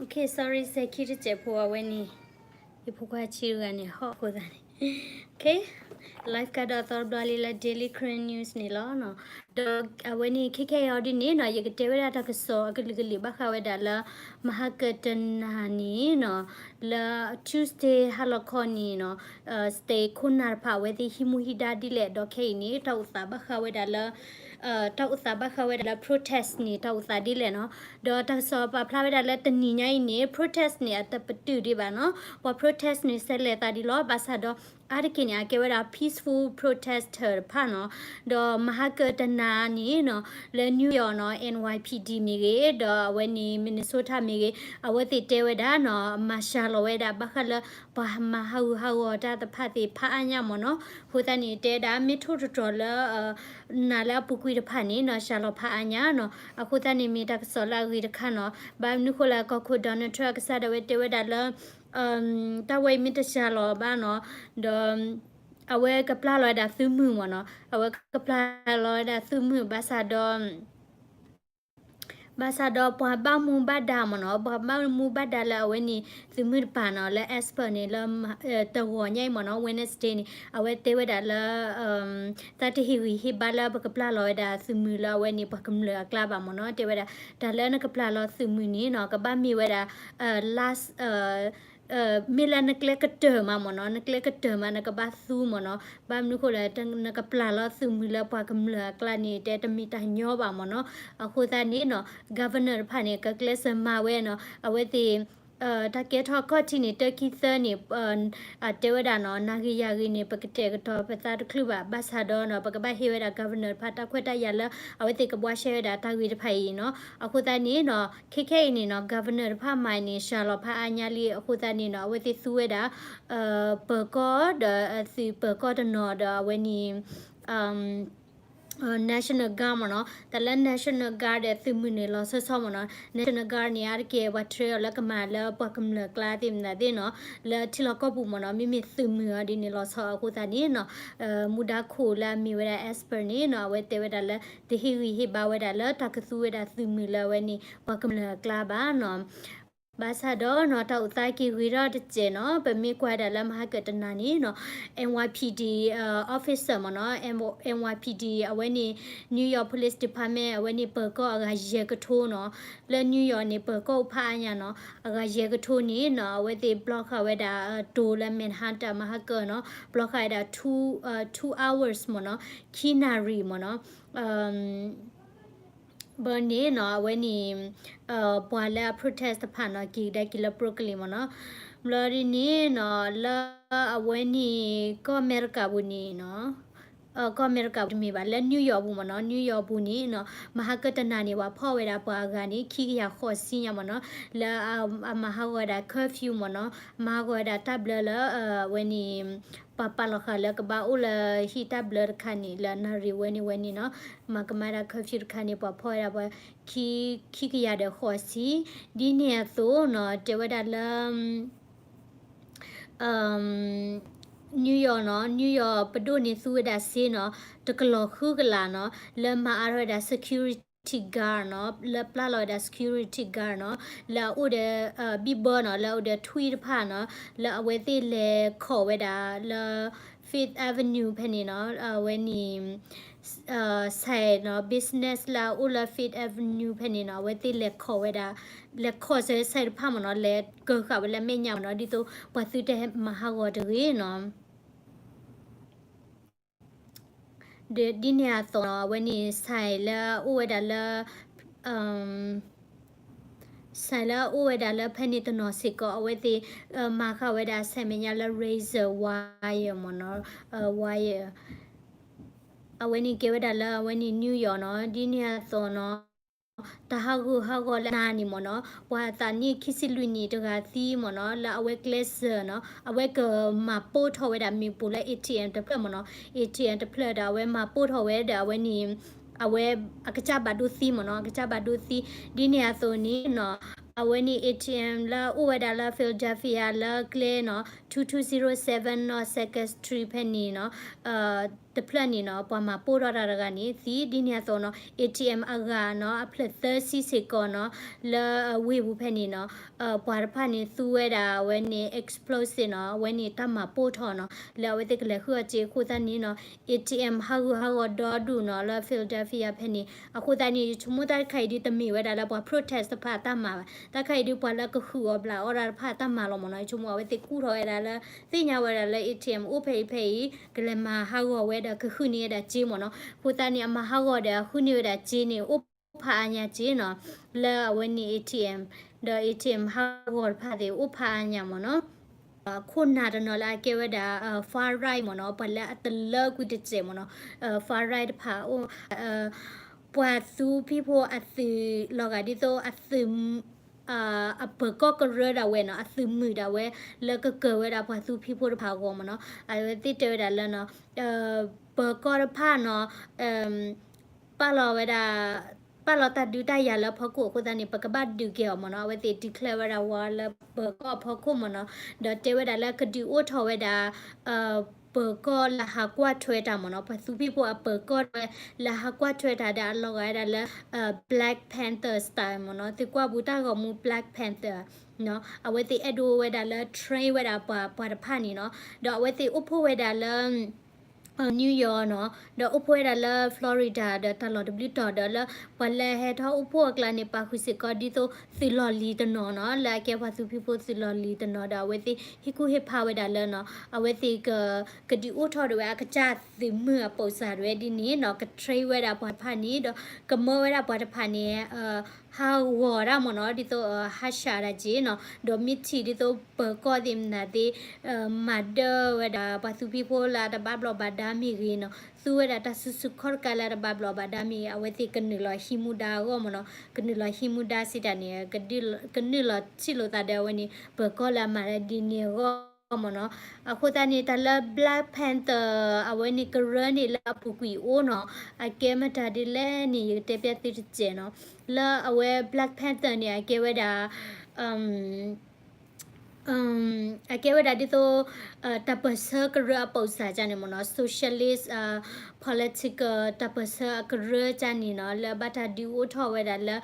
Okay, sorry, စဲၤခံတစဲးဖိအဝဲန့ၣ်, ယဖိခွါဆံးတဂၤန့ၣ် ဟီၣ်အဃိသတးန့ၣ်, okay, live ကဒီးသီတဘျီလံလၢ Daily Karen News န့ၣ်လီၤ. ဒီးအဝဲန့ၣ် ခဲခဲအံၤဒ်န့ၣ်နီၤ ယကတဲဝဲဒၣ်တၢ်ကစီၣ်အကလုာ်ကလုာ်ဘၣ်ဃးဝဲဒၣ်လၢ မဟါကတနၤန့ၣ်နီၤ, လၢ Tuesday ဟါလီၤခီန့ၣ်နီၤ, state ခိၣ်နၢ်တဖၣ်အဝဲသ့ၣ်ဟံးမူဟံးဒါဒ်လဲၣ် ဒီးခဲအံၤန့ၣ် တၢ်အိၣ်သးဘၣ်ဃးဝဲဒၣ်လၢ တၢ်အိၣ်သးဘၣ်ဃးဝဲဒၣ်လၢ protest န့ၣ် တၢ်အိၣ်သးဒ်လဲၣ်နီၤ. ဒီးတၢ်ကစီၣ်ပာ်ဖျါဝဲဒၣ်လၢတနံၤညါအံၤန့ၣ် protest န့ၣ် အတပတုာ်ဒံးဘၣ်နီၤ. ပှၤ protest န့ၣ် ဆဲးလဲၤသးဒံးလီၤ. ဘၣ်ဆၣ်ဒီး အါတက့ၢ်န့ၣ် အကဲဝဲဒၣ် peaceful protester တဖၣ်နီၤ. ဒီးမဟါကတနၤန့ၣ်နီၤ လၢ New York နီၤ N Y P D မ့ၢ်ဂ့ၤ ဒီးအဝဲန့ၣ် Minnesota မ့ၢ်ဂ့ၤ အဝဲသ့ၣ်တဲဝဲဒၣ်နီၤ မၤစှၤလီၤဝဲဒၣ် ဘၣ်ဃးလၢ ပှၤမၤဟးဂူာ်ဟးဂီၤတၢ်တဖၣ်သ့ၣ်ဖးအါညါမ့ၢ်နီၤ. အဃိသတးန့ၣ် တဲဒၣ်မ့ၢ်ထိၣ်တတြီၤလၢ နၤလၢအပူၤကွံာ်တဖၣ်န့ၣ်နီၤ စှၤလီၤဖးအါညါနီၤ. အဃိသတးန့ၣ် မ့ၢ်တၢ်ကစီၣ်လၢအဂ့ၤတခါနီၤ. ဘၣ်မနုၤဃိလၢ ကီၢ်ခိၣ် Donald Trump အကစၢ်ဒၣ်ဝဲတဲဝဲဒၣ်လၢ တၢ်ဝဲအံၤမ့ၢ်တစှၤလီၤဘၣ်နီၤ, ဒီး အဝဲကပျၢ်လီၤဝဲဒၣ်သုးမုၢ်မ့ၢ်နီၤ. အဝဲကပျၢ်လီၤဝဲဒၣ်သုးမုၢ် ဘၣ်ဆၣ်ဒီး ဘၣ်ဆၣ်ဒီးပှၤဘၣ်မူဘၣ်ဒါမ့ၢ်နီၤ, ပှၤဘၣ်မူဘၣ်ဒါလၢအဝဲန့ၣ် သုးမုၢ်တပၤနီၤ လၢ expert န့ၣ် လၢ တဂီၤညါအံၤမ့ၢ်နီၤ Wednesday န့ၣ် အဝဲတဲဝဲဒၣ်လၢ တၢ်တဟ့ၣ်ဂံၢ်ဟ့ၣ်ဘါလၢပကပျၢ်လီၤဝဲဒၣ်သုးမုၢ်လၢအဝဲန့ၣ် ပှၤကမျၢၢ်အကျါဘၣ်မ့ၢ်နီၤ. တဲဝဲဒၣ် တၢ်လၢနကပျၢ်လီၤသုးမုၢ်န့ၣ်နီၤ ကဘၣ်မ့ၢ်ဝဲဒၣ် last မ့ၢ်လၢနကျဲကတၢၢ်မးမ့ၢ်နီၤ, နကျဲကတၢၢ်မး နကဘၣ်သူမ့ၢ်နီၤ. ဘၣ်မနုၤဃိလၢ နကပျၢ်လီၤသုးမုၢ်လၢပှၤကမျၢၢ်အကျါန့ၣ် တဲတမ့ၢ်တၢ်ညီဘၣ်မ့ၢ်နီၤ. အဃိသတးန့ၣ်နီၤ governor တဖၣ်န့ၣ် ကကျဲးစၢးမၤဝဲနီၤ အဝဲသ့ၣ် တၢ်ကဲထီၣ်အခီၣ်ထံးန့ၣ် တၢခံသၢန့ၣ် တဲဝဲဒၣ်နီၤ နၤဂ့ၤယၤဂ့ၤန့ၣ် ပကတဲာ်ကတီၤပသးတချုးဘၣ်. ဘၣ်ဆၣ်ဒီးနီၤ ပကဘၣ်ဟ့ၣ်ဝဲဒၣ် governor တဖၣ်တၢ်ခွဲးတၢ်ယာ်လၢ အဝဲသ့ၣ်ကဘှါရှဲဝဲဒၣ်တၢ်ဂ့ၢ်တဖၣ်အံၤနီၤ. အဃိသတးန့ၣ်နီၤ ခဲခဲအံၤန့ၣ်နီၤ governor တဖၣ်မၤန့ၣ် စှၤလီၤဖးအါညါလံ. အဃိသတးန့ၣ်နီၤ အဝဲသ့ၣ်သူဝဲဒၣ် ပၢၤကီၢ်ဒီးသုးပၢၤကီၢ်တနီၤဒီးအဝဲန့ၣ် National Guard မ့ၢ်နီၤ. တၢ်လၢ National Guard ဒီးသုးမုၢ်န့ၣ် လီၤဆီဆီမ့ၢ်နီၤ. National Guard န့ၣ် အါတက့ၢ်ပှၤ train အီၤလၢကမၤလၢပှၤကမျၢၢ်ကျါသ့ၣ်မနုၤသ့ၣ်နီၤ လၢထံလီၢ်ကီၢ်ပူၤမ့ၢ်နီၤ. မ့မ့ၢ်သုးမုၢ်အီၤဒ်န့ၣ်လီၤဆီအဃိသတးန့ၣ်နီၤ မူဒါခိၣ်လၢအမ့ၢ်ဝဲဒၣ် expert န့ၣ်နီၤ အဝဲတဲဝဲဒၣ်လၢ တဟ့ၣ်ဂံၢ်ဟ့ၣ်ဘါဝဲဒၣ်လၢတၢ်ကသူဝဲဒၣ်သုးမုၢ်လၢအဝဲန့ၣ် ပှၤကမျၢၢ်အကျါဘၣ်နီၤ. ဘၣ်ဆၣ်ဒီးနီၤ တၢ်အိၣ်သးက့ၤဂ့ၤထီၣ်တစဲးနီၤ ပမ့ၢ်ကွၢ်ဒၣ်လၢမဟါကတနၤန့ၣ်နီၤ N Y P D officer မ့ၢ်နီၤ N Y P D အဝဲန့ၣ် New York Police Department အဝဲန့ၣ် ပၢၤကီၢ်အဂၤယဲၢ်ကထိနီၤ လၢ New York န့ၣ် ပၢၤကီၢ်အိၣ်ဖးအါညါနီၤ အဂၤယဲၢ်ကထိန့ၣ်နီၤ အဝဲသ့ၣ် block ဃာ်ဝဲဒၣ် တိၤလၢ Manhattan မဟါကနီၤ block ဃာ်ဝဲဒၣ် two two hours မ့ၢ်နီၤ ခံနၣ်ရံၣ်မ့ၢ်နီၤ ဘၣ်န့ၣ်နီၤ အဝဲန့ၣ် ပှၤလၢအ protest တဖၣ်နီၤ က့ၤကဒါက့ၤလၢ Brooklyn မ့ၢ်နီၤ ဘျီဒ်န့ၣ်နီၤ လၢအဝဲန့ၣ် ကီၢ်အမဲရကၤပူၤန့ၣ်နီၤ ကီၢ်အမဲရကၤပူၤတမ့ၢ်ဘၣ် လၢ New York ပူၤမ့ၢ်နီၤ New York ပူၤန့ၣ်နီၤ မဟါကတနၤန့ၣ် ပှၤဖီၣ်ဝဲဒၣ်ပှၤအဂၤန့ၣ် ခံကယၤဃိးဆံညါမ့ၢ်နီၤ လၢအမၤဟးဂီၤဝဲဒၣ် curfew မ့ၢ်နီၤ မၤဟးဂီၤဝဲဒၣ်တၢ်ဘျၢလၢ အဝဲန့ၣ် ပှၤပာ်လီၤဃာ်လၢကဘၣ်အိၣ်လၢဟံၣ်တၢ်ဘျၢတခါန့ၣ် လၢနၣ်ရံၣ်ဝဲန့ၣ်ဝဲန့ၣ်နီၤ မၤကမၣ်ဒၣ် curfew တခါန့ၣ် ပှၤဖီၣ်ဝဲဒၣ်ပှၤ ခံကယၤဒီးဃိးဆံ ဒ်န့ၣ်အသိးနီၤ တဲဝဲဒၣ်လၢ New York နီၤ New York ပဒိၣ်န့ၣ်သူဝဲဒၣ်စ့နီၤ တကလီၤဃုကလးနီၤ လၢမၤအါထီၣ်ဝဲဒၣ် security guard နီၤ လၢပျၢ်လီၤဝဲဒၣ် security guard နီၤ လၢအအိၣ်ဒီး ဘံၣ်ဘၢနီၤ လၢအအိၣ်ဒီးထွံၣ်တဖၣ်နီၤ လၢအဝဲသ့ၣ်လဲၤခိးဝဲဒၣ်လၢ Fifth Avenue ဖဲန့ၣ်နီၤ အဝဲန့ၣ် ဆိုင်နီၤ business လၢအအိၣ်လၢ Fifth Avenue ဖဲန့ၣ်နီၤ အဝဲသ့ၣ်လဲၤခိးဝဲဒၣ် လဲၤခိးစဲး ဆိုင် တဖၣ်မ့ၢ်နီၤ လဲၤကၢၤဃာ်ဝဲလၢမဲာ်ညါမ့ၢ်နီၤ ဒ်သိးပှၤသုတမၤဟးဂီၤတဂ့ၤနီၤ ဒ်န့ၣ်အသိးနီၤ အဝဲန့ၣ် ဆိုင် လၢအအိၣ်ဝဲဒၣ်လၢ ဆိုင် လၢအအိၣ်ဝဲဒၣ်လၢဖဲန့ၣ်တနီၤစ့ၢ်ကီး အဝဲသ့ၣ် မၤဃာ်ဝဲဒၣ် ဆိုင် မဲာ်ညါလၢ razor wire မ့ၢ်နီၤ wire အဝဲန့ၣ်ကဲဝဲဒၣ်လၢအဝဲန့ၣ် New York နီၤ ဒ်န့ၣ်အသိးနီၤ တၢ်ဟးဂူာ်ဟးဂီၤလၢနၤန့ၣ်မ့ၢ်နီၤ ပှၤသးနံၣ်ခံဆံလွံၢ်နံၣ်တဂၤသံမ့ၢ်နီၤ လၢအဝဲကျဲးစၢးနီၤ အဝဲကမၤပိၢ်ထီၣ်ဝဲဒၣ်မ့ၣ်ပိၢ်လၢ A T M တဖျၢၣ်မ့ၢ်နီၤ A T M တဖျၢၣ်ဒီးအဝဲမၤပိၢ်ထီၣ်ဝဲဒီးအဝဲန့ၣ် အဝဲအကစၢ်ဘၣ်ဒိသံမ့ၢ်နီၤ အကစၢ်ဘၣ်ဒိသံ ဒ်န့ၣ်အသိးန့ၣ်နီၤ အဝဲန့ၣ် A T M လၢအအိၣ်ဝဲဒၣ်လၢ Philadelphia လၢကျဲနီၤ two two zero seven နီၤ Second Street ဖဲန့ၣ်နီၤ တဖျၢၣ်န့ၣ်နီၤ ပှၤမၤပိၢ်ထီၣ်တၢ်တဂၤန့ၣ် သံဒ်န့ၣ်အသိးနီၤ A T M အဂၤနီၤ အဖျၢၣ်သၢဆံစ့ၢ်ကီးနီၤ လၢဝ့ၢ်ပူၤဖဲန့ၣ်နီၤ ပှၤတဖၣ်န့ၣ်သူဝဲဒၣ်အဝဲန့ၣ် explosive နီၤ အဝဲန့ၣ်တၢ်မၤပိၢ်ထီၣ်နီၤ လၢအဝဲသ့ၣ်ကလဲၤဃုအီၤစ့အဃိသတးန့ၣ်နီၤ A T M ဟးဂူာ်ဟးဂီၤဒီဒူၣ်နီၤ လၢ Philadelphia ဖဲန့ၣ် အဃိသတးန့ၣ် ယဆိကမိၣ်တၢ်တခါအံၤဒုးတမ့ၢ်ဝဲဒၣ်လၢပှၤ protest တဖၣ်အတၢ်မၤဘၣ် တၢ်ခါအံၤဒုးပှၤလၢကဟုၣ်အီၤဘျးအီၣ်တၢ်တဖၣ်အတၢ်မၤလီၤမ့ၢ်နီၤ ယဆိကမိၣ်အဝဲသ့ၣ်ကူၣ်ထီၣ်ဝဲဒၣ်လၢ သ့ၣ်ညါဝဲဒၣ်လၢ A T M အိၣ်ဖဲအံၤဖဲအံၤ ကလဲၤမၤဟးဂီၤဝဲဒီးကဟုၣ်န့ၢ်ဝဲဒၣ်စ့မ့ၢ်နီၤ အဃိသတးန့ၣ် အမၤဟးဂီၤဒီးအဟုၣ်န့ၢ်ဝဲဒၣ်စ့န့ၣ် အိၣ်ဖးအါညါစ့နီၤ လၢအဝဲန့ၣ် A T M ဒီး A T M ဟးဂီၤတဖၣ်သ့ၣ်အိၣ်ဖးအါညါမ့ၢ်နီၤ ခိၣ်နၢ်တနီၤလၢအကဲဝဲဒၣ် far right မ့ၢ်နီၤ ပှၤလၢအတလၢကွံာ်တစဲးမ့ၢ်နီၤ far right တဖၣ်အိၣ် ပှၤသူဖံဖိအသုးလီၤဂာ်ဒ်သိးအသုး အပၢၤကီၢ်ကရၢဒၣ်ဝဲနီၤ အသုးမုၢ်ဒၣ်ဝဲ လၢကကၢၤဝဲဒၣ်ပှၤသူဖံဖိတဖၣ်အဂီၢ်မ့ၢ်နီၤ အဝဲသ့ၣ်တဲဝဲဒၣ်လၢနီၤ ပၢၤကီၢ်တဖၣ်နီၤ ပာ်လီၤဝဲဒၣ် ပာ်လီၤတၢ်ဒုးတၢ်ယၤလၢအဖီခိၣ်အဃိသတးန့ၣ် ပကဘၣ်ဒုးကဲအီၤမ့ၢ်နီၤ အဝဲသ့ၣ် declare ဝဲဒၣ်ဝါလၢပၢၤကီၢ်အဖီခိၣ်မ့ၢ်နီၤ ဒီးတဲဝဲဒၣ်လၢကဒုးအိၣ်ထီၣ်ဝဲဒၣ် ပၢၤကီၢ်လၢဟးကွၢ်ထွဲတၢ်မ့ၢ်နီၤ ပှၤသူဖံဖိအပၢၤကီၢ်ဝဲ လၢဟးကွၢ်ထွဲတၢ်ဒီးအလီၤဂာ်ဝဲဒၣ်လၢ Black Panther style မ့ၢ်နီၤ သုကွၢ်ဘူးတၢ်ဂီၤမူ Black Panther နီၤ အဝဲသ့ၣ်အဲၣ်ဒိးဝဲဒၣ်လၢ train ဝဲဒၣ်ပှၤပှၤတဖၣ်န့ၣ်နီၤ ဒီးအဝဲသ့ၣ်အိၣ်ဖှိၣ်ဝဲဒၣ်လၢ New York နီၤ ဒီးအိၣ်ဖှိၣ်ဝဲဒၣ်လၢ Florida ဒီးတၢ်လီၢ်တဘျုးတီၤဒီးလၢ ပှၤလၢဟဲထီၣ်အိၣ်ဖှိၣ်အကျါန့ၣ် ပာ်ဃုာ်စ့ၢ်ကီးဒ်သိးသုးလီၢ်လံၤတနီၤနီၤ လၢအကဲပှၤသူဖံဖိသုးလီၢ်လံၤတနီၤဒီး အဝဲသ့ၣ်ဟ့ၣ်ကူၣ်ဟ့ၣ်ဖးဝဲဒၣ်လၢနီၤ အဝဲသ့ၣ်က ကဒုးအိၣ်ထီၣ်ဒၣ်ဝဲအကစၢ်သုးမုၢ်အပိာ်စၢ်ဒၣ်ဝဲဒ်န့ၣ်နီၤ က train ဝဲဒၣ်ပှၤတဖၣ်န့ၣ် ဒီးကမၢဝဲဒၣ်ပှၤတဖၣ်န့ၣ် ဟးဂီၤတၢ်မ့ၢ်နီၤ ဒ်သိး ဟးဆှးတၢ်က့နီၤ ဒီးမ့ၢ်ထံၣ်ဒ်သိးပၢၤကီၢ်သ့ၣ်မနုၤသ့ၣ် မၤဒၢဝဲဒၣ်ပှၤသူဖံဖိလၢအတဘၣ်ဘျီးဘၣ်ဒါမ့ၢ်ဂ့ၤနီၤ သူဝဲဒၣ်တၢ်စုဆူၣ်ခီၣ်တကးလၢအတဘၣ်ဘျီးဘၣ်ဒါမ့ၢ်ဂ့ၤ အဝဲသ့ၣ်ကနုာ်လီၤဟံးမူဒါအဂီၢ်မ့ၢ်နီၤ ကနုာ်လီၤဟံးမူဒါစံးတၢ်န့ၣ် ကနုာ်လီၤထံၣ်လိာ်သးဒီးအဝဲန့ၣ် ပၢၤကီၢ်လၢအမၤဒ်န့ၣ်အဂီၢ်မ့ၢ်နီၤ အဃိသတးန့ၣ် တၢ်လၢ Black Panther အဝဲန့ၣ်ကရၢန့ၣ်လၢအပူၤကွံာ်အိၣ်နီၤ အကဲမတၤဒ်လဲၣ်န့ၣ် ယကတဲပျၢ်သုတစဲးနီၤ လၢအဝဲ Black Panther န့ၣ် အကဲဝဲဒၣ် အကဲဝဲဒၣ်ဒ်သိး တၢ်ပၢၢ်ဆၢကရၢအပိာ်စၢ်ကန့ၣ်မ့ၢ်နီၤ socialist political တၢ်ပၢၢ်ဆၢအကရၢကန့ၣ်နီၤ လၢဘၣ်တၢ်ဒုးအိၣ်ထီၣ်ဝဲဒၣ်လၢ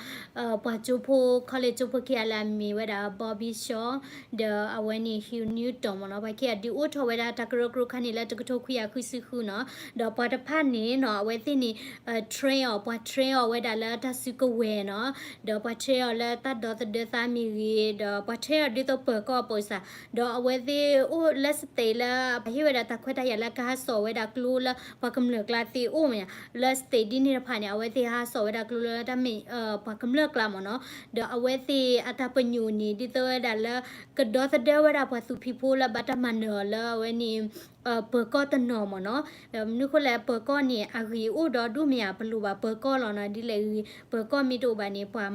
ပှၤကၠိဖိ college ကၠိဖိခံဂၤလၢအမ့ၢ်ဝဲဒၣ် Bobby Seale ဒီးအဝဲန့ၣ် Huey Newton မ့ၢ်နီၤ ပှၤခံဂၤဒုးအိၣ်ထီၣ်ဝဲဒၣ်တၢ်ကရၢကရိခါန့ၣ်လၢတကထိခွံကယၤဃုဆံဃုနီၤ ဒီးပှၤတဖၣ်န့ၣ်နီၤ အဝဲသ့ၣ်န့ၣ် train အီၤ ပှၤ train အီၤဝဲဒၣ်လၢတၢ်စုကဝဲၤနီၤ ဒီးပှၤ train အီၤလၢတၢ်ဒီသဒၢသးမ့ၢ်ဂ့ၤ ဒီးပှၤ train အီၤဒ်သိးပၢၤကီၢ်အပိာ်စၢ် ဒီးအဝဲသ့ၣ်အိၣ်လၢ state လၢ ပှၤဟ့ၣ်ဝဲဒၣ်တၢ်ခွဲးတၢ်ယာ်လၢကဟးစိာ်ဝဲဒၣ်ကျိလၢပှၤကမျၢၢ်ကျါသ့အိၣ်မ့ၢ်ဧါ လၢ state ဒ်န့ၣ်တဖၣ်န့ၣ် အဝဲသ့ၣ်ဟးစိာ်ဝဲဒၣ်ကျိလၢတၢ်မ့ၢ် ပှၤကမျၢၢ်ကျါမ့ၢ်နီၤ ဒီးအဝဲသ့ၣ်အတၢ်ပညိၣ်န့ၣ် ဒ်သိးဝဲဒၣ်လၢ ကဒီသဒၢဝဲဒၣ်ပှၤသူဖံဖိလၢဘၣ်တၢ်မၤနၢၤအီၤလၢအဝဲန့ၣ် ပၢၤကီၢ်တနီၤမ့ၢ်နီၤ မနုၤဃိလဲၣ် ပၢၤကီၢ်န့ၣ် အဂ့ၤအိၣ်ဒီဒူၣ်မ့ၢ်ဧါ ပလိၣ်ဘၣ်ပၢၤကီၢ်လီၤနီၤ ဒ်လဲၣ်ဂ့ၤ ပၢၤကီၢ်မ့ၢ်တအိၣ်ဘၣ်န့ၣ် ပှ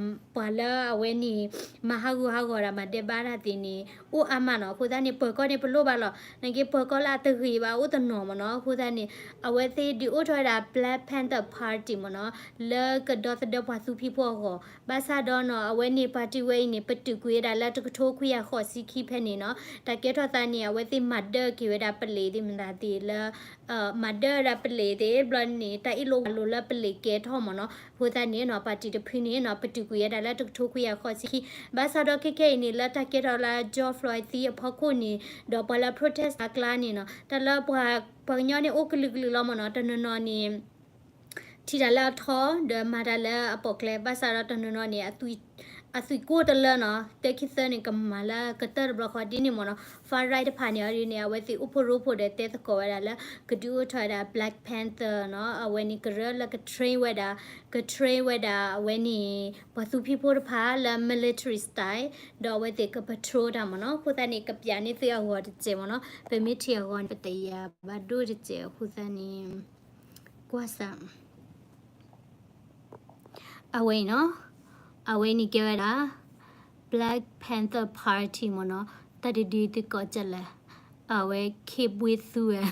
ၤလၢအဝဲန့ၣ် မၤဟးဂူာ်ဟးဂီၤတၢ် မၤဒဲးဘးတၢ်သ့ၣ်န့ၣ် အိၣ်အါမးနီၤ အဃိသတးန့ၣ် ပၢၤကီၢ်န့ၣ် ပလိၣ်ဘၣ်လီၤ နာ်က့ပၢၤကီၢ်လၢအတဂ့ၤဘၣ်အိၣ်တနီၤမ့ၢ်နီၤ အဃိသတးန့ၣ် အဝဲသ့ၣ်ဒုးအိၣ်ထီၣ်ဝဲဒၣ် Black Panther Party မ့ၢ်နီၤ လၢကဒီသဒၢပှၤသူဖံဖိအဂီၢ် ဘၣ်ဆၣ်ဒီးနီၤ အဝဲန့ၣ် party ဝဲအံၤန့ၣ် ပတုာ်ကွံာ်ဝဲဒၣ်လၢတကထိခွံကယၤဃိးဆံခံဖဲန့ၣ်နီၤ တၢ်ကဲထီၣ်သးန့ၣ် အဝဲသ့ၣ်မၤဒၢက့ၤဝဲဒၣ်ပလံးသ့ၣ်မတၤသ့ၣ်လၢ မၤဒၢဝဲဒၣ်ပလံးသ့ၣ်ဘျီန့ၣ် တၢ်အ့ၣ်လိာ်အလိၤလၢပလံးကဲထီၣ်မ့ၢ်နီၤ အဃိသတးန့ၣ်နီၤ party တဖုန့ၣ်နီၤ ပတုာ်ကွံာ်ဝဲဒၣ်လၢတကထိခွံကယၤဃိးဆံခံ ဘၣ်ဆၣ်ဒီးခဲခဲအံၤန့ၣ် လၢတၢ်ကဲထီၣ်လၢ George Floyd သံအဖီခိၣ်န့ၣ် ဒီးပှၤလၢ protest အကျါန့ၣ်နီၤ တၢ်လၢပှၤ ပှၤကညီန့ၣ်အိၣ်ကလုာ်ကလုာ်လီၤမ့ၢ်နီၤ တနီၤနီၤန့ၣ် ထံၣ်တၢ်လၢအထီ ဒီးမၤတၢ်လၢအပိာ်ကျဲ ဘၣ်ဆၣ်ဒီးတနီၤနီၤန့ၣ် အသွံၣ်ကိၢ်တလၢနီၤ တၢခံသၢန့ၣ် ကမၤလၢကတၢၢ်တဘျီဃီဒ်န့ၣ်မ့ၢ်နီၤ far right တဖၣ်န့ၣ်အီၤဒ်န့ၣ် အဝဲသ့ၣ်အိၣ်ဖှိၣ်ရိဖှိၣ်ဒီးတဲသကိးဝဲဒၣ်လၢ ကဒုးအိၣ်ထီၣ်ဝဲဒၣ် Black Panther နီၤ အဝဲန့ၣ်ကရၢလၢက train ဝဲဒၣ် က train ဝဲဒၣ်အဝဲန့ၣ် ပှၤသူဖံဖိတဖၣ်လၢ military style ဒီးအဝဲသ့ၣ်က patrol တၢ်မ့ၢ်နီၤ အဃိသတးန့ၣ် ကပျးန့ၢ်သုအဂီၤတစဲးမ့ၢ်နီၤ ပမ့ၢ်ထံၣ်အဂီၤန့ၣ် ပတယာ်ဘၣ်ဒိၣ်တစဲးအဃိသတးန့ၣ် ကွၢ်စၢ် အဝဲအံၤနီၤ အဝဲန့ၣ်ကဲဝဲဒၣ် Black Panther Party မ့ၢ်နီၤ တၢ်တဒုသုကိးကလဲၣ် အဝဲခ့ဘှ့သူဝဲ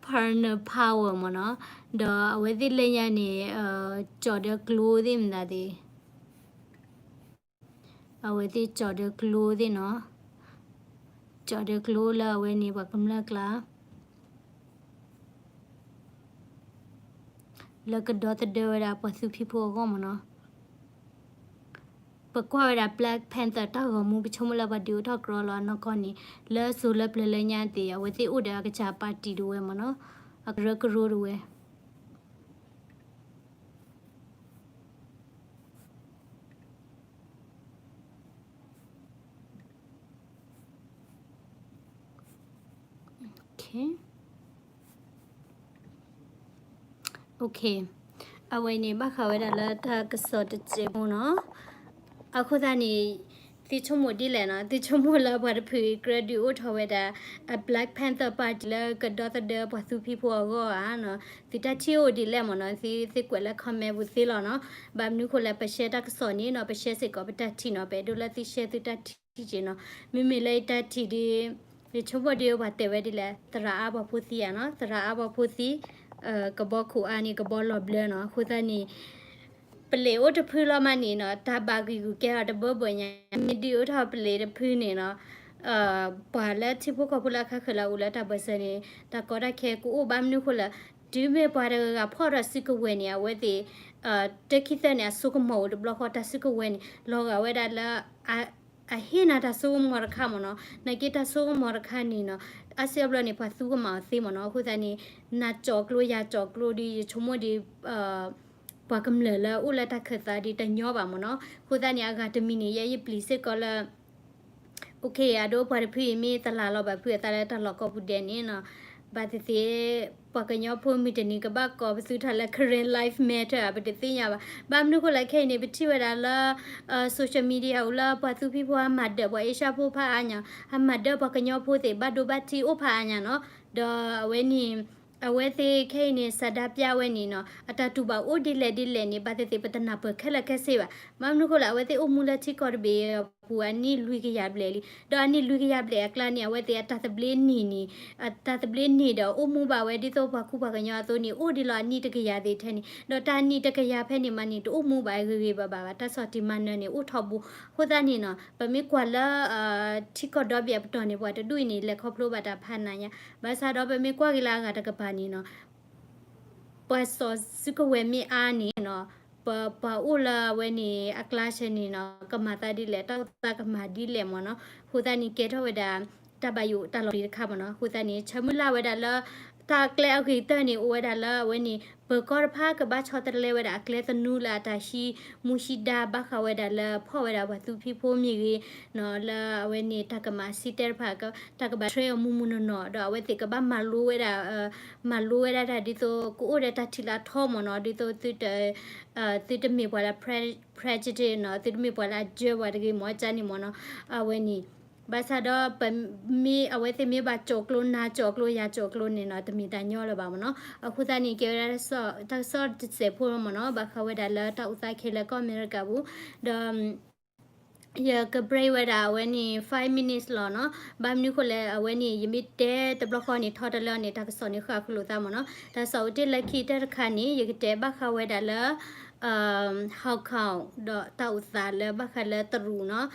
Colin Powell မ့ၢ်နီၤ ဒီးအဝဲသ့ၣ်လၢညါန့ၣ် ကၠီၤဒၢကျိသ့ၣ်မတၤသ့ၣ် အဝဲသ့ၣ်ကၠီၤဒၢကျိသ့ၣ်နီၤ ကၠီၤဒၢကျိလၢအဝဲန့ၣ်ပှၤကမျၢၢ်ကျါ လၢကဒီသဒၢဝဲဒၣ်ပှၤသူဖံဖိအဂီၢ်မ့ၢ်နီၤ. ပကွၢ်ဝဲဒၣ် Black Panther တၢ်ဂီၤမူ ပဆိကမိၣ်လၢပှၤဒုးအိၣ်ထီၣ်ကြီလီၤနီၢ်ကီၢ်န့ၣ် လၢစိၤလၢပျၢၤလၢညါသ့ၣ် အဝဲသ့ၣ်အိၣ်ဒီးအကစၢ်ပၣ်တံၣ်တဝဲမ့ၢ်နီၤ, အကရၢကရိတဝဲ အဝဲန့ၣ် ဘၣ်ဃးဝဲဒၣ်လၢတၢ်ကစီၣ်တစဲးဖိနီၤ. အဃိသတးန့ၣ် သုဆိကမိၣ်ဒ်လဲၣ်နီၤ, သုဆိကမိၣ်လၢပှၤတဖုအံၤ ကြၢးဒုးအိၣ်ထီၣ်ဝဲဒၣ် အ Black Panther Party လၢကဒီသဒၢပှၤသူဖံဖိအဂီၢ်ဧါနီၤ, သုတၢ်ထံၣ်အိၣ်ဒ်လဲၣ်မ့ၢ်နီၤ, သုသ့ၣ်ကွဲးလၢ comment ပူၤသ့လီၤနီၤ. ဘၣ်မနုၤဃိလဲၣ် ပshare တၢ်ကစီၣ်န့ၣ်နီၤ, ပshare စ့ၢ်ကီးပတၢ်ထံၣ်နီၤ, ပအဲၣ်ဒိးလၢသုshareသုတၢ်ထံၣ်က့ၤနီၤ. မ့မ့ၢ်လၢယတၢ်ထံၣ်ဒီး ယဆိကမိၣ်ဒီးပှၤတဲဝဲဒ်လဲၣ်, သရၣ်အါပှၤဖိသံဧါနီၤ, သရၣ်အါပှၤဖိသံ ကဘီခိၣ်အါန့ၣ် ကဘီလီၤဘျၢနီၤ. အဃိသတးန့ၣ် ပလံးအိၣ်တဖုလီၤမးန့ၣ်နီၤ, တၢ်ဘၣ်ဂံာ်ဂူာ်ကဲထီၣ်တဘၢဘၢညါ, မ့ၢ်ဒုးအိၣ်ထီၣ်ပလံးတဖုန့ၣ်နီၤ, ပှၤလၢထံဖိကီၢ်ဖိလၢအခါဃၢၤလၢအအိၣ်လၢတၢ်ဘၢၣ်စၢၤန့ၣ် တၢ်ကီတၢ်ခဲကအိၣ်ဘၣ်မနုၤဃိလဲၣ်, တုၤမ့ၢ်ပှၤတဂၤဂၤဖီၣ်ဒီးစုကဝဲၤန့ၣ် အဝဲသ့ၣ် တခံသၢန့ၣ် အစိကမီၤအိၣ်တဘျီဃီ တၢ်စုကဝဲၤန့ၣ် လီၤဂာ်ဝဲဒၣ်လၢ အဟ့ၣ်နၤတၢ်စိကမီၤတခါမ့ၢ်နီၤ, နာ်က့တၢ်စိကမီၤတခါန့ၣ်နီၤ, အါစုအါဘျီန့ၣ် ပှၤသူကမၣ်အီၤသ့မ့ၢ်နီၤ. အဃိသတးန့ၣ် နၤကၠီၤကျိယၤကၠီၤကျိဒီး ယဆိကမိၣ်ဒီး ပှၤကမျၢၢ်လၢအိၣ်လၢတၢ်ခၢၣ်သးဒီးတညီဘၣ်မ့ၢ်နီၤ. အဃိသတးန့ၣ် အဂၤတမံၤန့ၣ် ယဲယပျံၤစ့ၢ်ကီးလၢ OK အဒိပှၤတဖုအံၤမ့ၢ်တလၢ်လီၤဘၣ်ဖုးအသးလၢတၢ်လီၢ်ကိးပူၤဒဲးန့ၣ်နီၤ, ဘၣ်သ့ၣ်သ့ၣ် ပှၤကညီဖိမုၢ်တနံၤကဘၣ်ကိးပသူထီၣ်လၢ Karen Life Matter ဧါ ပတသ့ၣ်ညါဘၣ်. ဘၣ်မနုၤဃိလဲၣ်ခဲအံၤန့ၣ် ပထံၣ်ဝဲဒၣ်လၢ social media အိၣ်လၢပှၤသူဖံဖိအမၤဒၢၣ်ပှၤအ့ရှါဖိဖးအါညါ, အမၤဒၢၣ်ပှၤကညီဖိသ့ၣ် ဘၣ်ဒိဘၣ်ထံးအိၣ်ဖးအါညါနီၤ. ဒီးအဝဲန့ၣ် အဝဲသ့ၣ်ခဲအံၤန့ၣ် ဆန္ဒပြဝဲန့ၣ်နီၤ, အတၢ်တူၢ်ဘၣ်အိၣ်ဒ်လဲၣ်ဒ်လဲၣ်န့ၣ် ဘၣ်သ့ၣ်သ့ၣ် ပတနၢ်ပၢၢ်ခဲလၢာ်ခဲဆ့ဘၣ်. ဘၣ်မနုၤဃိလဲၣ် အဝဲသ့ၣ်အိၣ်မူလၢထံကီၢ်တဘ့ၣ်အပူၤအနံၣ်လွံၢ်ကယၤဘျဲၣ်လံ. ဒီးအနံၣ်လွံၢ်ကယၤဘျဲၣ်အကျါန့ၣ် အဝဲသ့ၣ်အတၢ်သဘျ့န့ၢ်န့ၣ်, အတၢ်သဘျ့န့ၢ်ဒီးအိၣ်မူဘၣ်ဝဲဒ်သိးပှၤကူပှၤကညီအသိးန့ၣ် အိၣ်ဒံးလီၤအနံၣ်တကယၤသ့ၣ်ထဲန့ၣ်, ဒီးတၢ်နံၣ်တကယၤဖဲန့ၣ်မးန့ၣ် တအိၣ်မူဘၣ်ဂ့ၤဂ့ၤဘၣ်ဘၣ်ဘၣ်, တၢ်ဆီၣ်တံၢ်မၤနၢၤန့ၣ်အိၣ်ထီဘိ. အဃိသတးန့ၣ်နီၤ ပမ့ၢ်ကွၢ်လၢ ထံကီၢ်ဒီဘ့ၣ်အပတီၢ်န့ၣ် ပှၤတဒူၣ်အံၤန့ၣ် လဲၤခီဖျိဘၣ်တၢ်ဖးနးညါ, ဘၣ်ဆၣ်ဒီးပမ့ၢ်ကွၢ်က့ၤလၢအဂၤတကပၤန့ၣ်နီၤ ပှၤစိာ်စုကဝဲၤမ့ၢ်အါန့ၣ်နီၤ, ပပှၤအိၣ်လၢအဝဲန့ၣ် အကျါဆဲန့ၣ်နီၤ ကမၤသးဒ်လဲၣ်, တၢ်အိၣ်သးကမၤဒ်လဲၣ်မ့ၢ်နီၤ. အဃိသတးန့ၣ် ကဲထီၣ်ဝဲဒၣ် တၢ်ဘၣ်ယိၣ်တၢ်လီၤပျံၤတခါမ့ၢ်နီၤ. အဃိသတးန့ၣ် ဆၢမုၢ်လၢ်ဝဲဒၣ်လၢ တၢ်ကျဲအဂ့ၤကတၢၢ်န့ၣ် အိၣ်ဝဲဒၣ်လၢအဝဲန့ၣ် ပၢၤကီၢ်တဖၣ်ကဘၣ်ဆီတလဲဝဲဒၣ်အကျဲသနူလၢအတၢ်ဟံးမူဟံးဒါ ဘၣ်ဃးဝဲဒၣ်လၢဖီၣ်ဝဲဒၣ်ပှၤသူဖံဖိမ့ၢ်ဂ့ၤနီၤ, လၢအဝဲန့ၣ် တၢ်ကမၤစံၣ်တဲတဖၣ် တၢ်ကဘၣ် train အီၤမူမူနီၢ်နီၢ် ဒီးအဝဲသ့ၣ်ကဘၣ်မၤလိဝဲဒၣ် မၤလိဝဲဒၣ်တၢ်ဒ်သိး ကအိၣ်ဒီးတၢ်ထံၣ်လၢအထီမ့ၢ်နီၤ, ဒ်သိး သုတမ့ၢ်ပှၤလၢ prejudice နီၤ, သုတမ့ၢ်ပှၤလၢအယၢၤပှၤတဂ့ၤမ့ၢ်ကန့ၣ်မ့ၢ်နီၤ, အဝဲန့ၣ်. ဘၣ်ဆၣ်ဒီး ပမ့ၢ်အဝဲသ့ၣ်မ့ၢ်ဘၣ်ကၠီၤကျိ နၤကၠီၤကျိ ယၤကၠီၤကျိန့ၣ်နီၤ, တမ့ၢ်တၢ်ညီလၢၤဘၣ်မ့ၢ်နီၤ. အဃိသတးန့ၣ် ကဲဝဲဒၣ်တၢ်ကစီၣ်တစဲးဖိမ့ၢ်နီၤ, ဘၣ်ဃးဝဲဒၣ်လၢတၢ်အိၣ်သးခဲလၢာ်ကီၢ်အမဲရကၤပူၤ, ဒီး ယက break ဝဲဒၣ်အဝဲန့ၣ် five minutes လီၤနီၤ. ဘၣ်မနုၤဃိလဲၣ် အဝဲန့ၣ် ယမ့ၢ်တဲတဘျီဃီန့ၣ် ထီတလၢန့ၣ် တၢ်ကစီၣ်န့ၣ် ဃၣ်ဃုလိာ်သးမ့ၢ်နီၤ. တၢ်ကစီၣ်အိၣ်တ့ၢ်လၢခံကတၢၢ်တခါန့ၣ် ယကတဲဘၣ်ဃးဝဲဒၣ်လၢ Hong Kong ဒီးတၢ်အိၣ်သးလၢဘၣ်ဃးလၢတရူးနီၤ.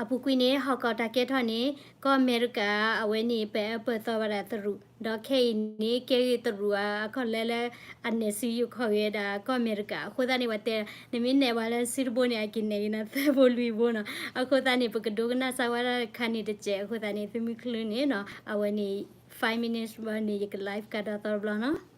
အပူၤကွံာ်န့ၣ် Hong Kong တၢ်ကဲထီၣ်န့ၣ် ကီၢ်အမဲရကၤ အဝဲန့ၣ် ပအၢပၢၢ်သီဝဲဒၣ်တရူး, ဒီးခဲအံၤန့ၣ် ကဲဂ့ၤတရူးအကီၢ်လဲလၢ အနဲၣ်စုယိးခီၣ်ဂ့ၤဝဲဒၣ်ကီၢ်အမဲရကၤ. အဃိသတးန့ၣ် ပှၤတဲ နမ့ၢ်နဲၣ်ပှၤလၢစုတဘိန့ၣ် အက့ၤနဲၣ်ဂ့ၤနၤသၢဘိလွံၢ်ဘိနီၤ. အဃိသတးန့ၣ် ပကဒိကနၣ်စၢ်ဝဲဒၣ်တခါန့ၣ်တစဲး. အဃိသတးန့ၣ် သုမ့ၢ်ချုးန့ၣ်နီၤ အဝဲန့ၣ် five minutes ဘၣ်န့ၣ် ယက live ကဒီးသီတဘျီနီၤ.